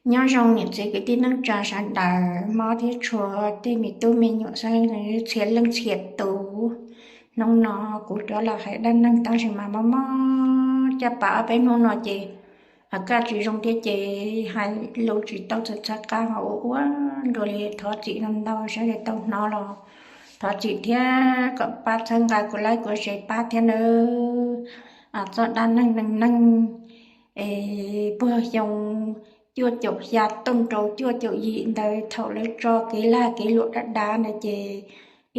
Nyob zoo niam txiv kwv tij neej tsa sawv daws, mob thiab tshua tej me tub me nyuam xeeb txhia leej txhia tus. Hnub no kuv rov los hais dab neeg tab sis mas mob mob caj pas ob peb hnub no ces kaj tsis zoo thiab ces hais lus tsis tau txawv txhawv qab ho ua ua nrua li. Thov txim ntau ntau sawv daws tau hnov los thov txim thiab kom pab txhawb nqa kuv, like kuv, share pab thiab nawb. Txoj dab neeg neej neeg es puag xyoo cuaj caum xya tuaj rau cuaj caum yim ntawd thaum lawv tso kev lag kev luam dab dab ntawd ces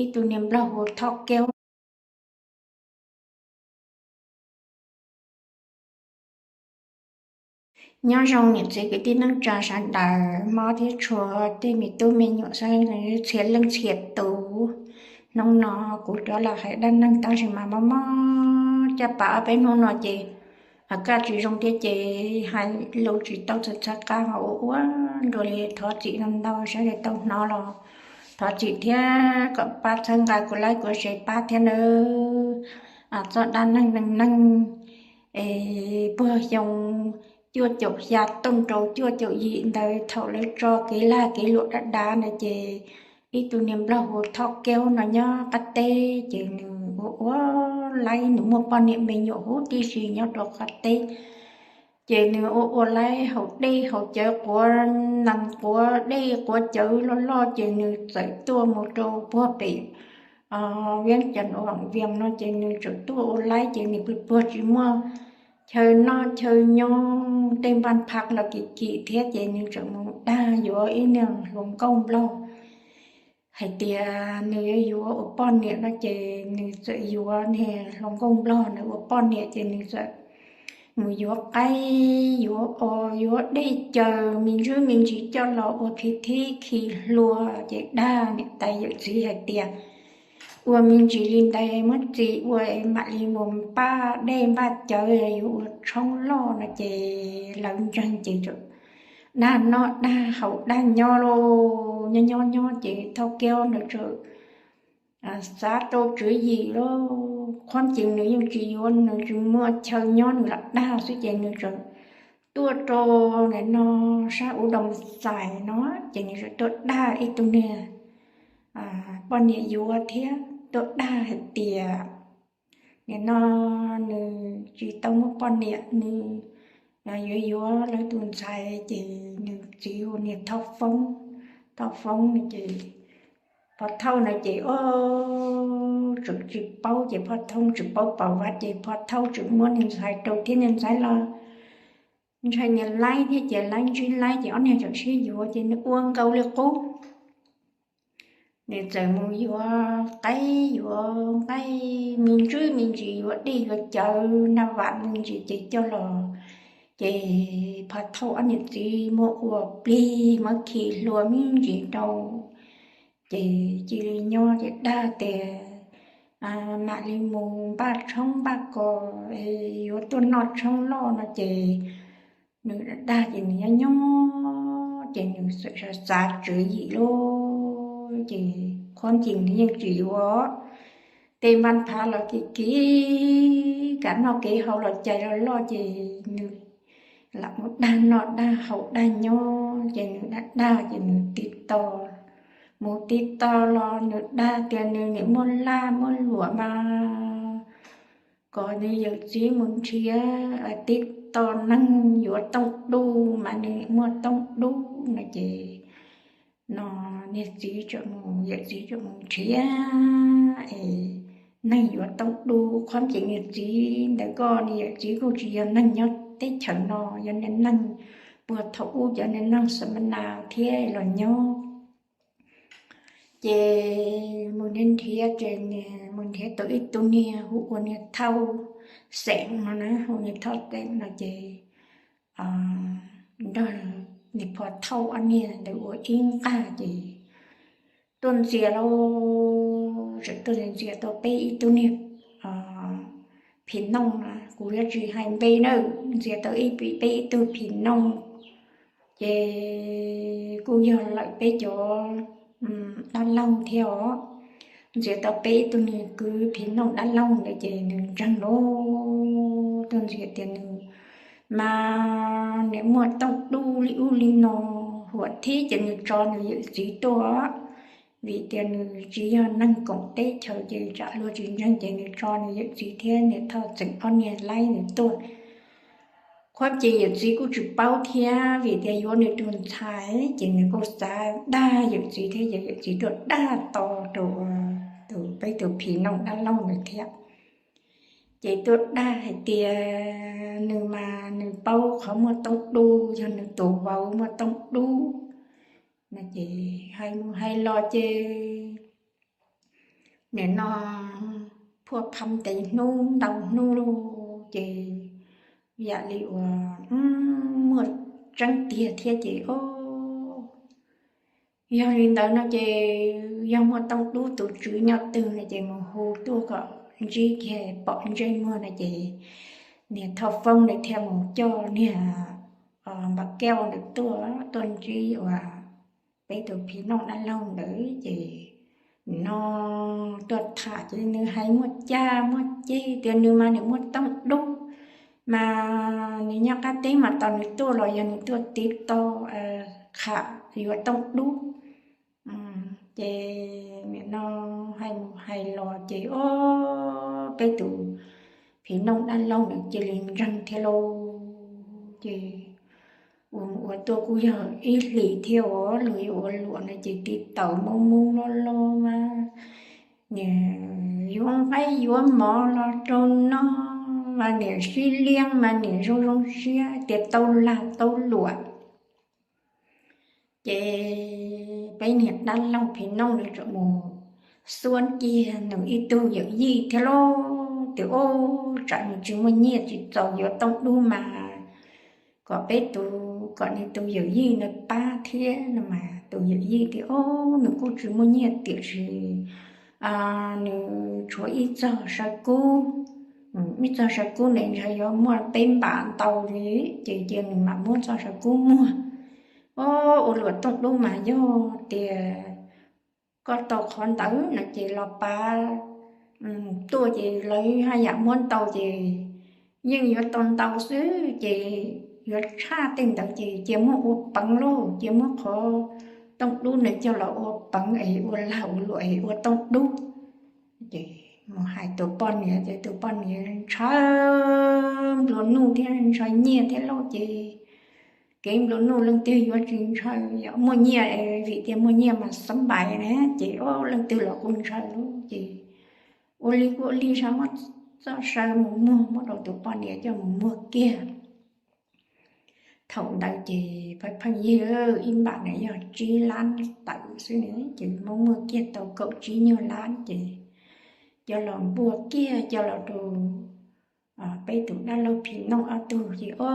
ib tug niag nplog hu Thoj Keub. Nyob zoo niam txiv kwv tij neej tsa sawv daws, mob thiab tshua tej me tub me nyuam xeeb txhia leej txhia tus. Hnub no kuv rov los hais dab neeg tab sis mas mob mob caj pas ob peb hnub no ces kaj tsis zoo thiab ces hais lus tsis tau txawv txhawv qab ho ua ua nrua li. Thov txim ntau ntau sawv daws tau hnov los thov txim thiab kom pab txhawb nqa kuv, like kuv, share pab thiab nawb. Txoj dab neeg neej neeg es puag xyoo cuaj caum xya tuaj rau cuaj caum yim ntawd thaum lawv tso kev lag kev luam dab dab ntawd ces ib tug niag nplog hu Thoj Keub no nyob qab teb ces nws ua ua laib, nws muaj poj niam me nyuam huv tib si nyob rau qab teb. Ces nws ua ua laib haus dej haus cawv quav nees quav dej quav cawv loj loj ces nws txawm tuaj mus rau puag pem Viab Cas Vam Vias no ces nws txawm tuaj ua laib ces nws pluag pluag tsis muaj chaw noj chaw nyob, tej npaj phav los kim kim thiab ces nws txawm mus dag yuav ib niag hluas nkauj nplog hais tias nws yuav yuav ua poj niam no ces nws txawm yuav niag hluas nkauj nplog ntawd ua poj niam ces nws txawm mus yuav qaib yuav os yuav dej cawv me ntsuj me ntsis coj los ua phiv thib khi hlua ces dag niam tais yawm txiv hais tias ua me ntsis li ntawd muab txiv ua es mam li mus npaj dej npaj cawv yuav ua tshoob loj no ces lawv ntseeg ces txawm dag noj dag haus dag nyob lauj. Nyob nyob nyob ces Thoj Keub ntawd txawm xav rau tswv yim lauj, qhuab cees nws yeej tsis yuav, nws tsis muaj chaw nyob nws lam dag xwb ces nws txawm tuaj rau nim no sab U Doo Xais no ces nws txawm tuaj dag ib tug niag poj niam yuav thiab tuaj dag hais tias nim no nws tsis tau muaj poj niam, nws yuav yuav lawv tus ntxhais ces nws txiv hu niag Thoj Foob. Thoj Foob no ces Pov Thauj no ces o tseem tsis paub ces Pov Thauj tsis paub pom vaj ces Pov Thauj tseem muab niag ntxhais rau thiab niag ntxhais los ntshai niag laib thiab ces laib ntsib laib ces ob niag tseem sib yuav ces nws ua nkaus li qub. Nws txawm mus yuav qaib yuav nqaij me ntsuj me ntsis, yuav dej yuav cawv naj vam me ntsis ces coj los. Ces Pov Thauj ob niam txiv muab ua plig muab khi hlua me ntsis rau. Ces cia li nyob ces dag tias mam li mus npaj tshoob npaj kos yuav tuaj noj tshoob loj no ces nws dag ces nws nyob nyob ces nws xav xav tswv yim lauj ces qhuab cees nws yeej tsis yuav. Tej npaj phav los kim kim, kam noj kev haus los cais los loj ces nws lam mus dag noj dag haus dag nyob ces nws dag dag ces nws tiv toj, mus tiv toj los nws dag tias nws nim muaj laj muaj luam mas kom nws yawm txiv mus nrhiav, tiv toj neeg yuav tooj dub mas nws muaj tooj dub no ces no niag txiv txawm mus, yawm txiv txawm mus nrhiav es neeg yuav tooj dub. Qhuab cees niag txiv ntawd koj niag yawm txiv kuj tsis yog neeg nyob teb chaws no, yog niag neeg puag thaum ub cov niag neeg Xam Nas thiab los nyob. Ces mus nrhiav nrhiav ces mus nrhiav tau ib tug niag hu ua niag Thauj Xeem no na, hu niag Thauj Xeem no ces nrog niag Pov Thauj ob niag ntawd ua ib nqag ces tuaj ntxias lauj, txawm tuaj ntxias tau peb ib tug niag phim nooj na, kuv yuav tsis hais npe na, ntxias tau ib peb ib tug phim nooj ces kuj yog lawm peb cov dab laug thiab os. Ntxias tau peb ib tug niag kwv phim nooj dab laug ntawd ces nws ntseeg lauj, tuaj ntxias tias nws mas niam muaj tooj dub li ub li no, huam thib ces nws tso nws yawm txiv tuaj, vim tias nws tsis yog neeg koom teb chaws ces tsam luag tsis ntseeg ces nws tso nws yawm txiv thiab niam Thoj Txeem ob niag laib nws tuaj. Qhuab ces yawm txiv kuj tsis paub thiab, vim tias yuav nws tus ntxhais ces nws kuj xav dag yawm txiv thiab ces yawm txiv tuaj dag to rau tus peb tus phim nooj dab laug ntawd thiab. Ces tuaj dag hais tias nws mas nws paub qhov muaj tooj dub yog nws tus vauv muaj tooj dub no ces hais mus hais los ces nim no phuaj pham ntev hnub ntau hnub lauj ces yam li uas muaj tseeb tiag thiab ces o, yog li ntawd no ces yog muaj tooj dub tus tswv nyob twg no ces mus hu tuaj kom ntsib kiag pom ntsej muag no ces niam Thoj Foob nws thiaj mus coj niag Npam Kauj ntawd tuaj, tuaj ntsib uas peb tus phim nooj dab laug ntawd ces no tuaj tham ces nws hais muaj caj muaj ceg tias nws mas nws muaj tooj dub, mas nws nyob qab teb mas tos nws tuaj los yog nws tuaj tiv tau qham yuav tooj dub. Ces nim no hais mus hais los ces o, peb tus phim nooj dab laug nws cia li ntseeg thiab lauj. Ces ua mus ua tuaj kuj yog ib hlis thiab uas luag yuav ua luam no ces tiv tauj moob moob loj loj mas niam yuav nqaij yuav mov los rau noj mas niam sib liab mas niam zoo zoo siab tias tau lag tau luam. Ces peb niag dab laug phim nooj nws tseem mus xuab kiag nws ib tug yawm yij thiab lauj, tias o, tsam nws tsis muaj nyiaj tsis txaus yuav tooj dub mas kom peb tus, kom nws tus yawm yij nws pab thiab no mas tus yawm yij tias o, nws kuj tsis muaj nyiaj tiam sis nws tshuav ib txog saw kub, ib txog saw kub nws ntshe yuav muaj peb npam ntau li, ces cia nws mam muab txog saw kub muag. O, ua luam tooj dub mas yog tias koj tau qhov ntawd no ces los pab tuaj ces lawv haj yam muab ntau ces yeej yuav tau ntau xwb ces yuav tshaj tej ntawd ces cia muab ua peev lauj, cia muab qhov tooj dub nws coj los ua peev es ua lag ua luam es ua tooj dub. Ces mus hais tus poj niam ces tus poj niam ntshaw nplua nuj thiab ntshaw nyiaj thiab lauj ces kev nplua nuj leej twg yuav tsis ntshaw, yog muaj nyiaj vim tias muaj nyiaj mas xab npais na ces o leej twg los kuj ntshaw lauj ces ua li kuj ua li sav muab txoj saw mus muag, muab rau tus poj niam coj mus muag kiag. Thaum ntawd ces pheej pheej yig ib npam na yog tsib lab tawm xwb ne ces muab muag kiag tau kaum tsib nyuag lab ces coj los npuaj kiag coj los rau peb tus dab laug phim nooj ob tug ces o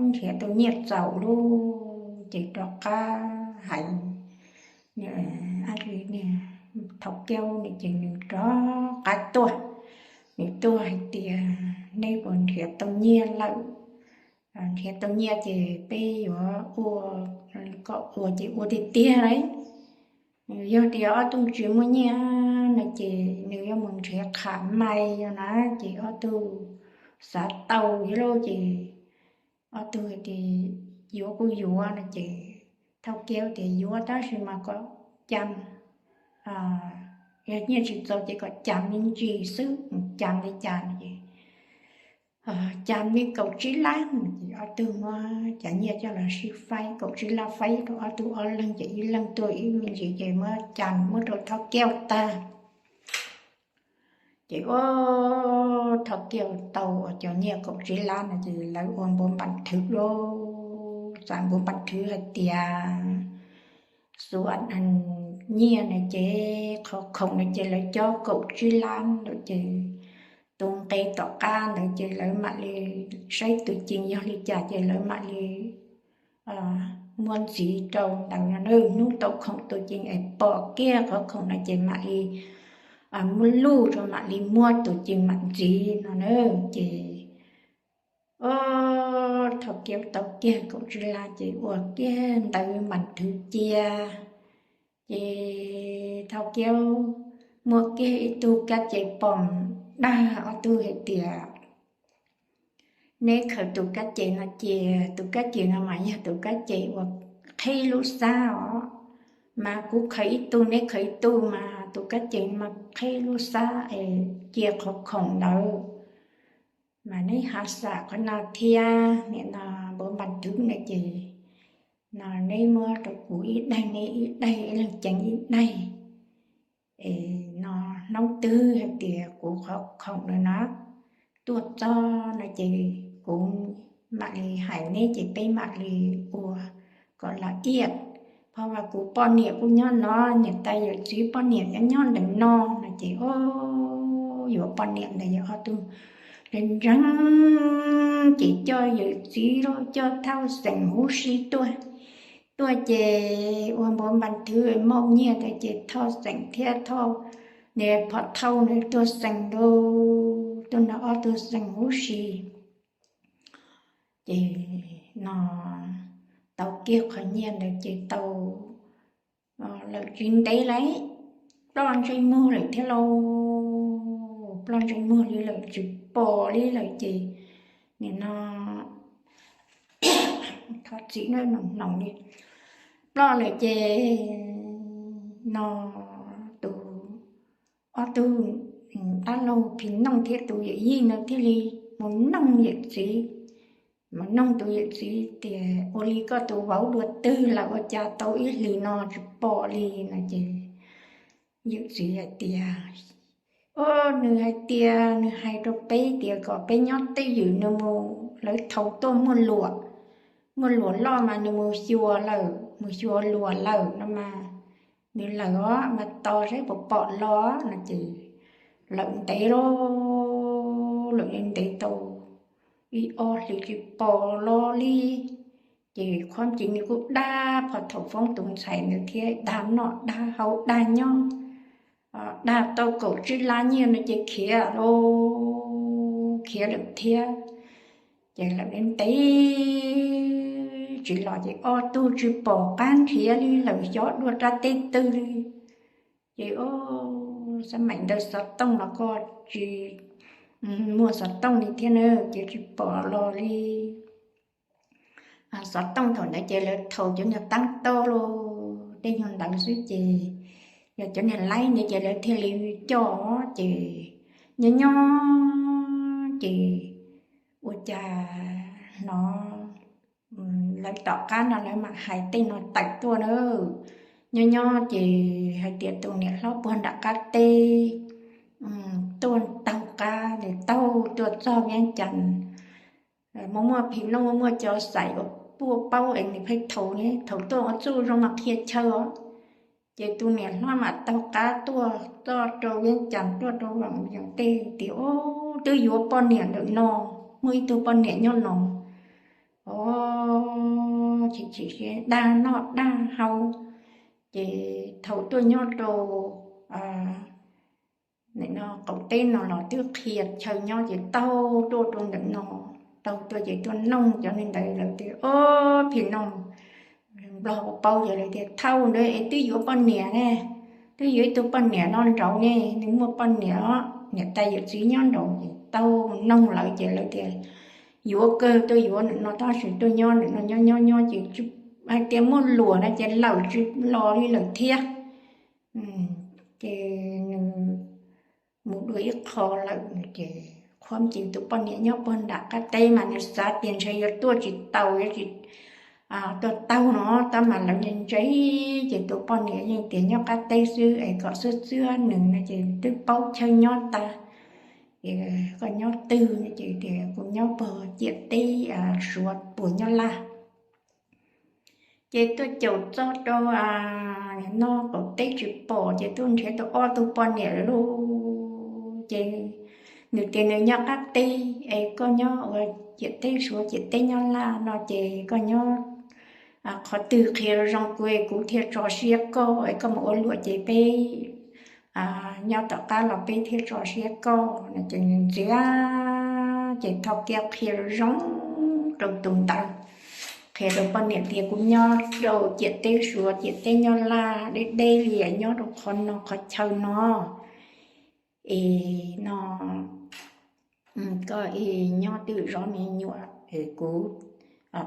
nrhiav tau nyiaj txaus lauj ces rov qab hais Thauj Kiaub no ces nws rov qab tuaj, nws tuaj hais tias neb puas nrhiav tau nyiaj lawm, nrhiav tau nyiaj ces peb yuav ua, kom ua ces ua tiag tiag lauj. Yog tias ob tug tsis muaj nyiaj no ces nws yuav mus nrhiav qham mais no na ces ob tug xav tau thiab lauj ces ob tug tias yuav kuj yuav no ces Thauj Kiaub tias yuav tab sis mas kom cas, yog nyiaj tsis txaus ces kom cas me ntsis xwb, cas li cas no ces cas li kaum tsib lab no ces ob tug muab cov nyiaj coj los sib faib kaum tsib lab faib rau ob tug ob leeg ces ib leeg tuaj ib me ntsis ces muab cas muab rau Thauj Kiaub tag. Ces ua Thauj Kiaub tau cov nyiaj kaum tsib lab no ces lawv ua npuav npas thwv lauj, txav npuav npas thwv hais tias xuv nyiaj no ces qhov khoom no ces lawv cob kaum tsib lab ntawd ces tus nqe tom qab ntawd ces lawv mam li saib tus cees yog li cas ces lawv mam li muab ntxiv rau ntawd no na. Hnub tau khoom tus cees es pom kiag qhov khoom no ces mam li muab luj rau mam li muab tus cees mam ntxiv no na. Ces Thauj Kiaub tau kiag kaum tsib lab ces ua kiag ntawv npas thwv cia. Ces Thauj Kiaub muaj kiag ib tug kab ces pom dag ob tug hais tias Neb khaws tus kab ces no ces tus kab ces no mas yog tus kab ces uas qhib lub xab os, mas kuv khaws ib tug neb khaws ib tug mas tus kab ces mas qhib lub xab es cia qhov khoom ntawd. Mas neb ho xam qhov no thiab, nim no npav npas twv no ces no neb muab rau kuv ib daim neb ib daim, ib leeg ceev ib daim. Es no hnub twg hais tias kuv qhov khoom no no tuaj txog no ces kuv mam li hais neb ces peb mam li ua kom la iaj. Phoj vas kuv poj niam kuj nyob no, niam tais yawm txiv poj niam nyob nyob ntawm no no ces o, yuav poj niam ntawd yog ob tug ntseeg ntseeg ces coj yawm txiv los coj thauj xeem huv si tuaj. Tuaj ces ua npav npas twv mauj nyiaj ntawd ces thauj xeem thiab thauj, niag phom thauj nws tuaj xeem lauj, tuaj nrog ob tug xeem huv si. Ces no tau kiag qhov nyiaj ntawd ces tau lawm tsis ntev lauj, ploj ntsej muag lawm thiab lauj, ploj ntsej muag li lawm tsis pom li lawm ces nim no thov txim no hnoos li, ploj lawm ces no tus ob tug dab laug phim nooj thiab tus yawm yij no thiaj li mus noog yawm txiv, mus noog tus yawm txiv tias ua li koj tus vauv dua twg lawm ua cas tau ib hlis no tsis pom li no ces yawm txiv hais tias o, nws hais tias nws hais rau peb tias kom peb nyob twj ywm, nws mus lawv thaum tuaj muaj luam, muaj luam loj mas nws mus xyuas lawm, mus xyuas luam lawm no mas nws lawm os, mas tos saib puas pom los no ces lawm ntev lauj, lawm li ntev tau ib ob hlis tsis pom los li. Ces qhuab ces nws kuj dag phom thaum foob tus ntxhais ntawd thiab, dag noj dag haus dag nyob, dag tau kaum tsib lab nyiaj no ces khiav lauj, khiav lawm thiab. Ces lawm ntev tsis los ces ob tug tsis pom qab nrhiav li lawm, xyov dua rab teb twg li. Ces o, xab maim ntawd xov tooj los kuj tsis muaj xov tooj li thiab na, ces tsis pom los li. Xov tooj thaum ntawd ces lawv thaum cov niag taab tau los tej nyuag ntawd xwb ces yog cov niag laib ntawd ces lawv thiaj li coj. Ces nyob nyob ces ua cas hnov lawv tom qab no lawv mam hais tej no tawm tuaj na. Nyob nyob ces hais tias tus niam hlob puag nram qab teb tuaj taug qab, nws taug tuaj txog Viab Cas. Muaj muaj phim looj, muaj muaj cov xaiv uas puaj paub es nws pheej thaum ne, thaum tuaj ua txuj zoo mas qhia chaw os. Ces tus niam hlob mam taug qab tuaj txog rau Viab Cas, tuaj rau Vam Yees tej tias, Ub, twb yuav poj niam ntawm no, muaj ib tug poj niam nyob no. Os, chim chim siab dag noj dag haus. Ces thaum tuaj nyob rau nim no qaum teb no los twb qhia chaw nyob ces taug tuaj rau ntawm no, taug tuaj ces tuaj noog cov neeg ntawd lawv tias, Ob, phim noog Nplog paub ces lawv tias, Thaum ntawd es twb yuav poj niam ne, twb yuav ib tug poj niam no nraud ne, nws muaj poj niam, niam tais yawm txiv nyob nraud. Ces taug noog lawv ces lawv tias, Yuav kawg, tuaj yuav ntawm no tab sis tuaj nyob ntawm no nyob nyob nyob ces hais tias muaj luam no ces lawm tsis los li lawm thiab. Ces nws mus dua ib qho lawm ces qhuab ces tus poj niam nyob puag nram qab teb mas nws xav tias ntshe yuav tuaj tsis taus, yuav tsis tuaj taug no, tab mas lawv ntse ntse ces tus poj niam yeej tias nyob qab teb xwb es kom xwb txwab nws no ces twb paub chaw nyob tas. Koj nyob twg no ces tias kuv nyob puag ciam teb Suav puag nyob Laj. Ces tuaj caum txog rau no qaum teb tsis pom ces tuaj nrhiav tau ob tug poj niam lawm lauj. Ces nws tias nws nyob qab teb es koj nyob ua ciam teb Suav ciam teb nyob Laj no ces koj nyob qhov twg qhia zoo kuv, kuv thiaj tso siab koj es koj mus ua luam ces peb nyob tom qab los peb thiaj tso siab koj no ces nws ntxias. Ces thov kiag qhia zoo rau tus ntawd, qhia rau poj niam tias kuv nyob rau ciam teb Suav ciam teb nyob Laj deb deb li, nyob rau qhov no qhov chaw no es no Koj es nyob twj zov me nyuam es kuv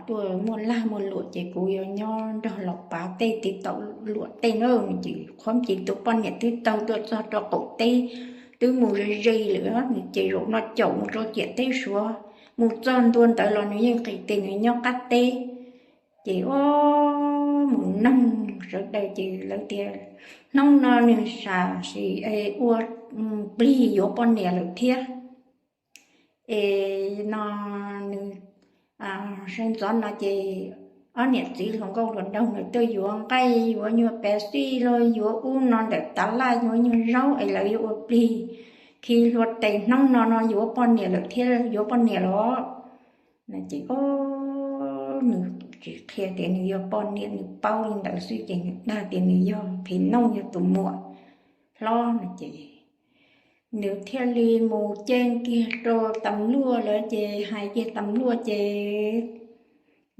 tuaj muaj lag muaj luam ces kuv yuav nyob nrog los pav tej tiv taum luam tej na. Ces qhuab ces tus poj niam twb taug tuaj txog rau qaum teb, twb mus ze ze lawm, ces zaum no caum mus rau ciam teb Suav. Mus txog ntua ntawd los nws yeej qis tias nws nyob qab teb. Ces ua mus noog sawv daws ces lawv tias hnub no nws sam sim ua plig yuav poj niam lawm thiab. Es no nws sawv ntxov no ces ob niam txiv hluas nkauj hluas nraug nws tuaj yuav nqaij yuav nyuag pev xij los yuav ub no ntawm tav laj yuav nyuag zaub es lawv yuav ua plig khi hlua tes hnub no no yuav poj niam lawm thiab, yuav poj niam los. No ces o, nws tsis qhia tias nws yog poj niam, nws paub li ntawd xwb ces nws dag tias nws yog phim nooj, yog tus muam hlob no ces nws thiaj li mus cia kiag rau tas luaj lawm ces hais kiag tas luaj ces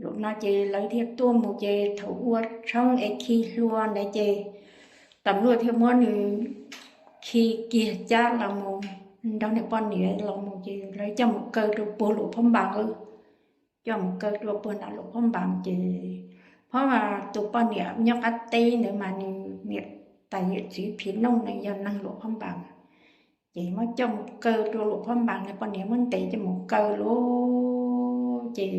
zaum no ces lawv thiaj tuaj mus ces thaum ua tshoob es khi hlua ntawd ces tas luaj thiaj muab nws khi kiag cab los mus nrog nws poj niam los mus ces lawv coj mus kaw rau puag Luam Phab Npas. Coj mus kaw rau puag nram Luam Phab Npas ces phab tus poj niam nyob qab teb ntawd mas nws niam tais yawm txiv phim nooj no yog neeg Luam Phab Npas. Ces muab coj mus kaw rau Luam Phab Npas, nws poj niam muab ntes coj mus kaw lauj. Ces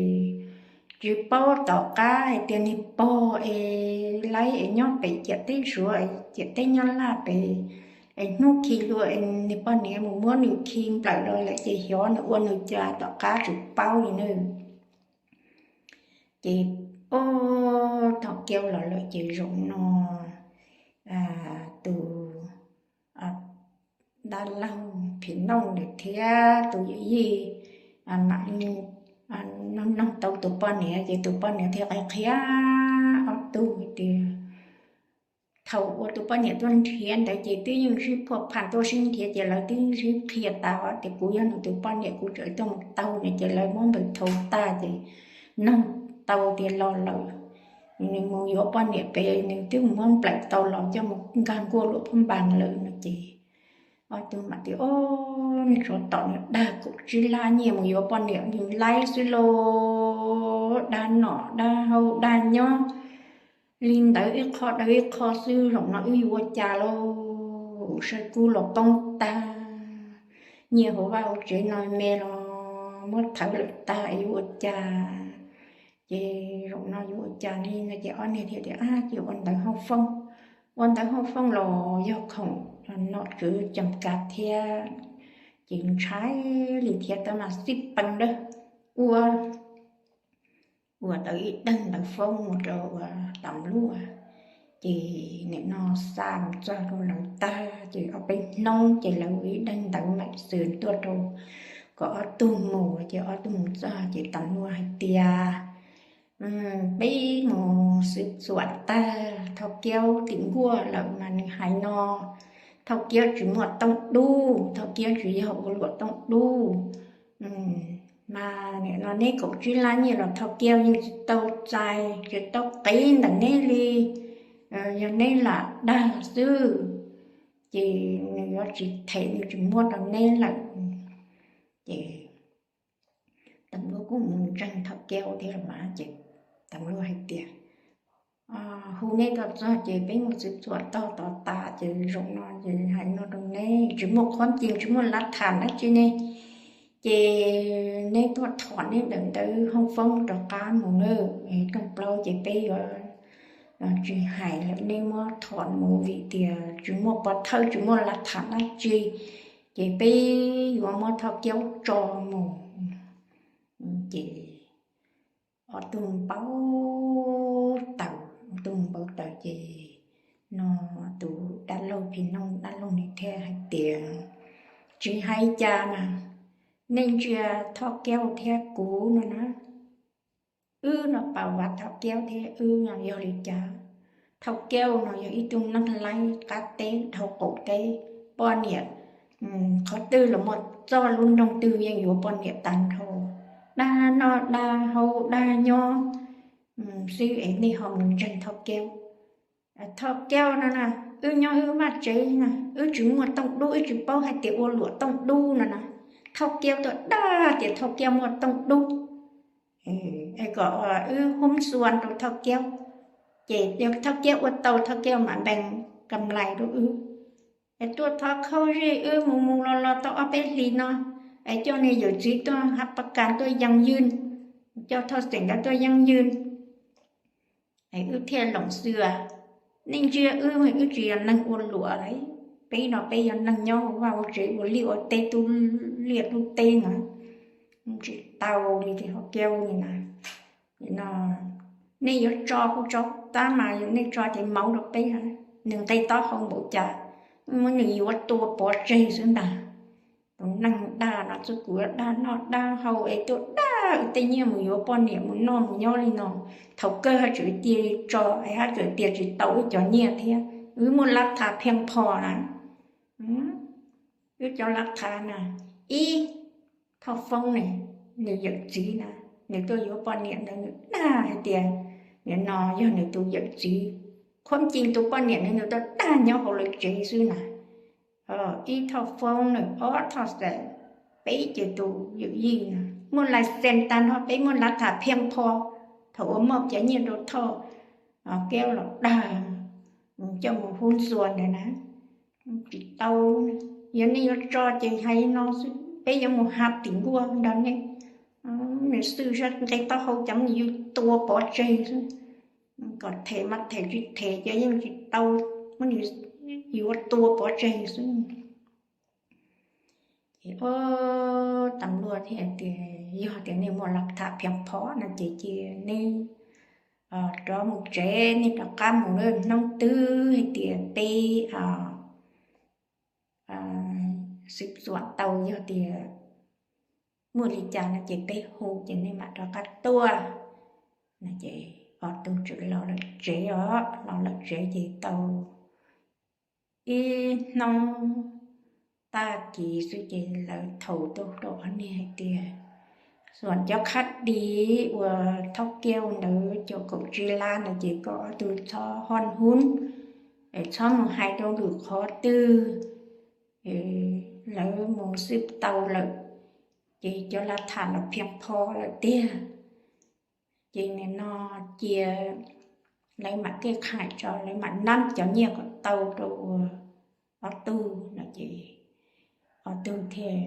tsis paub tom qab hais tias nws pog es laib es nyob pem ciam teb Suav, ciam teb Nyab Laj pem, es hnub khi hlua es nws poj niam mus muab nws khi nplawm los lawm ces xyov nws ua nws cas tom qab tsis paub li na. Ces o, Thoj Kiaub los lawm ces zaum no tus dab laug phim nooj ntawd thiab tus yawm yij mam li noog noog tau tus poj niam ces tus poj niam thiaj qhia qhia ob tug hais tias thaum uas tus poj niam tuaj nrhiav ntawd ces twb yeej sib phuaj phaj tuaj sib nrhiav ces lawv twb sib qhia tas tias kuv yog nws tus poj niam, kuv tseem tuaj mus taug nws ces lawv muab npawg thau tag ces noog tau tias los lawm, nws mus yuav poj niam pem nws twb mus muab nplawm tau los coj mus nkag nkuaj Luam Phab Npas lawm no ces ob tug mam tias o, nws tsov tom nws dag kaum tsib lab nyiaj mus yuav poj niam nws laib xwb lauj, dag nom dag haus dag nyob li ntawd ib qho dhau ib qho xwb, zaum no wb yuav ua cas lauj, saib kub los poob tag, nyiaj hauv vaj hauv tsev no me los muab thawb lawm tag yuav ua cas. Ces zaum no yuav ua cas li no ces ob niag thiaj tias ab ces ua ntawv hauj foob, ua ntawv hauj foob los yog khoom nom tswv cam kas thiab, ces ntshai li thiab tab mas xij pees dawb ua ua tau ib daim ntawv foob mus rau ua tas luaj. Ces nim no xa mus txog rau lawv tag ces ob peb hnub ces lawv ua ib daim ntawv meem xwm tuaj rau kom ob tug mus, ces ob tug mus txog ces tas luaj hais tias peb mus xwb xuam tag Thoj Kiaub tim nkuaj lawm mas nws hais no, Thoj Kiaub tsis muaj tooj dub, Thoj Kiaub tsis yog ua luam tooj dub. Mas nim no neb kaum tsib lab nyiaj los Thoj Kiaub yeej tsis tau txais, tsis tau qiv ntawm neb li, yog neb lam dag xwb, ces nws yuav tsis them, nws tsis muab rau neb lawm. Ces tas luaj kuj mus ntseeg Thoj Kiaub thiab los mas ces tas luaj hais tias hu neb tuaj txog ces peb mus xwb xuam tog tod tas ces zaum no ces hais no rau neb, tsis muaj qhuab ncees tsis muaj lav tham dab tsi ne, ces neb tuaj thom neb daim ntawv hauj foob rov qab mus na. Rooj plaub ces peb yuav tsis hais lawm, neb muab thom mus vim tias tsis muaj pov thawj tsis muaj lav tham dab tsi, ces peb yuav muab Thoj Kiaub tso mus. Ces ob tug npau taws, ob tug npau taws ces no tus dab laug phim nooj dab laug nws thiaj hais tias tsis hais cas mas nej ntsia Thoj Kiaub thiab kuv no na, wb no pas vav Thoj Kiaub thiab wb no yog li cas? Thoj Kiaub no yog ib tug neeg laib qab teb dhau qaum teb, poj niam qhov twg los muaj, txoj lub nroog twg yeej yuav poj niam tag nrho, dag noj dag haus dag nyob xwb es nej ho mus ntseeg Thoj Kiaub. Thoj Kiaub no na, wb nyob wb vaj tsev na, wb tsis muaj tooj dub, wb tsis paub hais tias ua luam tooj dub no na. Thauj Kiab tuaj dag tias Thauj Kiab muaj tooj dub, es kom wb hub xua rau Thauj Kiab, ces yog Thauj Kiab ua tau Thauj Kiab mam npees kam lais rau wb. Es tuaj thov khauj zej wb mus mus los los tau ob peb hlis no, es coj niag yawm txiv tuaj hab pas kas tuaj yees ywj, coj thoj xeem nkawd tuaj yees ywj, es wb thiaj loom xwm. Nej ntsia wb, wb tsis yog neeg ua luam, peb no peb yog neeg nyob hauv vaj hauv tsev ua liaj ua teb tub liaj tub teb na, tsis tau li ces Thauj Kiab li na. No nej yuav tso kuj tso, tab mas yog nej tso ces mauv rau peb, nws nqe taub hau npaum cas, muab nws yuav tua pov tseg xwb ntag. Tus neeg dag no txuj kuv dag noj dag haus es tuaj dag wb tej nyiaj mus yuav poj niam mus noj mus nyob li no, thaum kawg haj tseem tias tso es haj tseem tias tsis tau wb cov nyiaj thiab. Wb muaj lab thas phiaj pho na, wb cov lab thas na, ib, Thoj Foob ne, nws yawm txiv na, nws tuaj yuav poj niam ntawd nws dag hais tias nim no yog nws tus yawm txiv, khuab ci tus poj niam ntawd nws tuaj dag nyob hauv lawv tsev xwb na. Ib, Thoj Foob nws, ob, Thoj Xeem, peb ces tus yawm yij na, muaj lais xees tag nrho, peb muaj lab thas phiaj pho. Thaum uas muab cov nyiaj rau Thoj Kiab los dag, coj mus hub xua ntawd na, tsis tau. Yog nej yuav tso ces hais no xwb, peb yuav mus hab tim nkuaj nrog nej, nws xwb sab nqe taub hau cov nws yuav tua pov tseg xwb. Kom them mas them, tsis them ces yeej tsis tau, muab nws yuav tua pov tseg xwb. Ces ua, tas luaj thiaj tias yog tias nej muaj lab thas phiaj pho no ces cia nej rov mus tsev, nej rov qab mus lawm, hnub twg hais tias peb xwb xuam tau, yog tias muaj li cas no ces peb hu ces nej mam rov qab tuaj. No ces ob tug txawm los lawm tsev os, los lawm tsev ces tau ib hnub tag kis xwb ces lawv thaum tuaj rau ob niag hais tias, xuam cov khab dis uas Thauj Kiab ntawd cov kaum tsib lab ntawd ces kom ob tug txhob hoj hub, txhob mus hais rau lwm qhov twg, lawv mus xwb tau lawm, ces cov lab thas los phiaj pho lawm tiag. Ces nim no cia lawv mam kej qhaim tso, lawv mam nab cov nyiaj kom tau rau ob tug no ces ob tug thiaj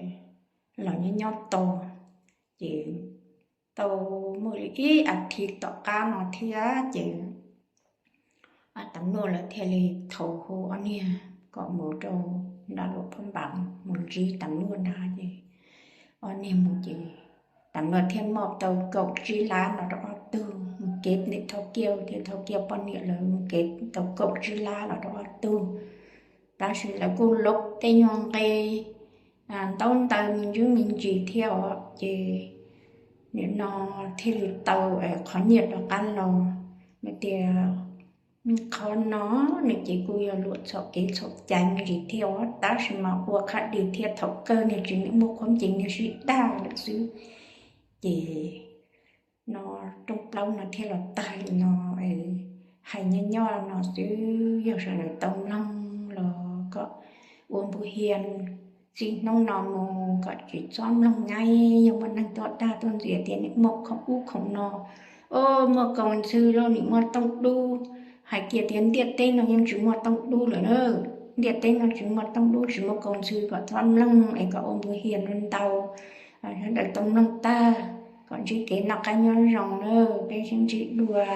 los nyob nyob tos. Ces tau muaj li ib as thiv tom qab no thiab ces tam luaj lawv thiaj li thaum hu ob niag kom mus rau nram Luam Phab Npas mus ntsib tam luaj ntag. Ces ob niag mus ces tam luaj thiaj muab tau kaum tsib lab los rau ob tug, mus kev niam Thauj Kiab thiab Thauj Kiab poj niam lawv mus kev tau kaum tsib lab los rau ob tug. Tab sis lawv kuj lub tej nyuag nqe ntaub ntawv me ntsis me ntsis thiab os, ces nim no thiaj li tau qhov nyiaj rov qab los. Nws tias qhov no nws ces kuj yog luam txhaum kev txhaum cai me ntsis thiab os, tab sis mas ua khab dis thiab thaum kawg niag tsis muaj khuab ncees, niag sib dag lawm xwb. Ces no rooj plaub no thiaj los tag li no, hais nyob nyob no xwb, yog sawv daws tau mloog los kom ua npu hias, txij hnub no mus kom tsis txhob mloog nyaib, yog muaj neeg tuaj dag tuaj ntxias tias nim muaj khoom ub khoom no, o, muaj kaus ntxhw los nim muaj tooj dub, hais kiag tias ntiaj teb no yeej tsis muaj tooj dub lawm na, ntiaj teb no tsis muaj tooj dub tsis muaj kaus ntxhw, kom txhob mloog es kom ua npu hias ntau, sawv daws tau mloog tag kom ntsib kev noj qab nyob zoo na, peb sib ntsib dua.